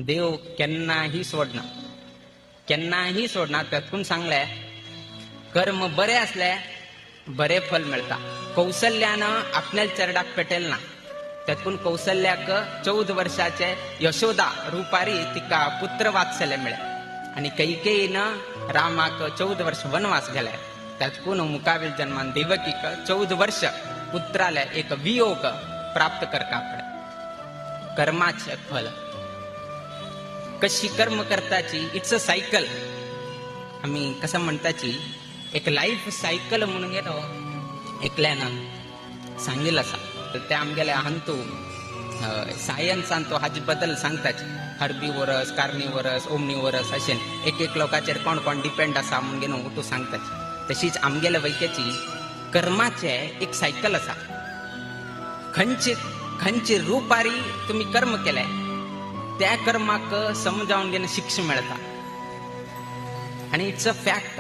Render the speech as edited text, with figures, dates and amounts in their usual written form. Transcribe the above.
देव केन्नाही सोडना, केन्नाही सोडना. त्यातून सांगले, कर्म बरे असले बरे फल मेळता. कौसल्यानं आपल्या चरडाक पेटेल ना, त्यातून कौसल्याक 14 वर्षाचे यशोदा रुपारी तिका पुत्र वात्सल्य मेळ्ळे आणि कैकेयीनं रामाक 14 वर्ष वनवास गेले. त्यातून मुकावील जन्मान देवकीक 14 वर्ष पुत्राले एक वियोग प्राप्त करका पडे. कर्माचे फल कशी कर्म करताची, it's a cycle. आम्ही कसं म्हणताची, एक लाईफ सायकल म्हणून गेलो. एकल्यानं सांगितलं असा, तर ते आमगेले हंतू सायन्सान तो हाजे बद्दल सांगताच, हर्बीवरस, कार्निवरस, ओमनिवरस अशें एक एक लोकांचेर कोण कोण डिपेंड आसा म्हणून न्हू तूं सांगताच. तशीच आमगेले वैक्याची कर्माचे एक सायकल आसा. खंयचे खंयचे रुपारी तुमी कर्म केले, त्या कर्माक समजावन घेवन शिक्षा मेळटा आणि it's a fact.